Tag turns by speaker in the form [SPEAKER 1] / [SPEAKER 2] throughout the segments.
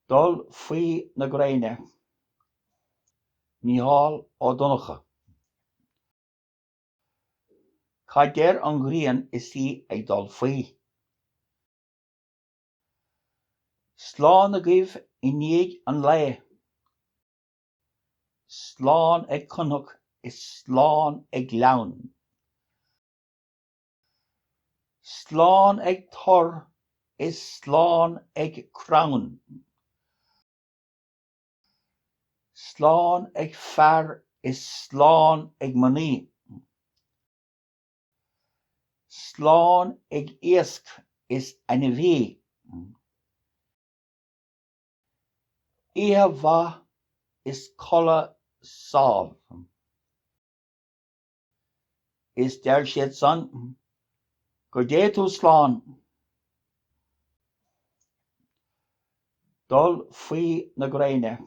[SPEAKER 1] Dul faoi na gréine. Mícheál Ó Donnchadha. Cad deir an ghrian is í ag dul faoi? Slán agaibh i ndiaidh an lae. Slán ag cnoc is slán ag gleann. Slán ag tor is slán ag crann. Slán ag fear is slán ag mnaoi. Slán ag iasc is ainmhí. Oíche mhaith is codladh sámh. Is deir siad san go dté tú slán. Dul faoi na gréine.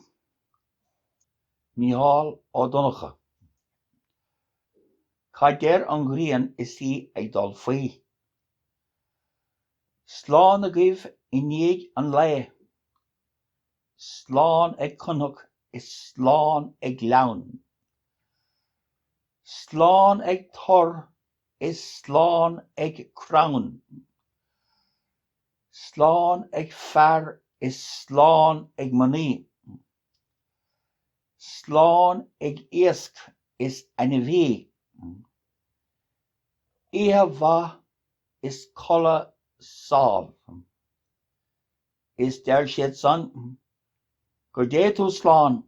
[SPEAKER 1] Mícheál Ó Donnchadha. Cad deir an ghrian is í ag dul faoi? Slán agaibh i ndiaidh an lae. Slán ag cnoc is slán ag gleann. Slán ag tor is slán ag crann. Slán ag fear is slán ag mnaoi. Slán ag iasc is ainmhí. Oíche mhaith is codladh sámh. Is deir siad san go dté tú slán.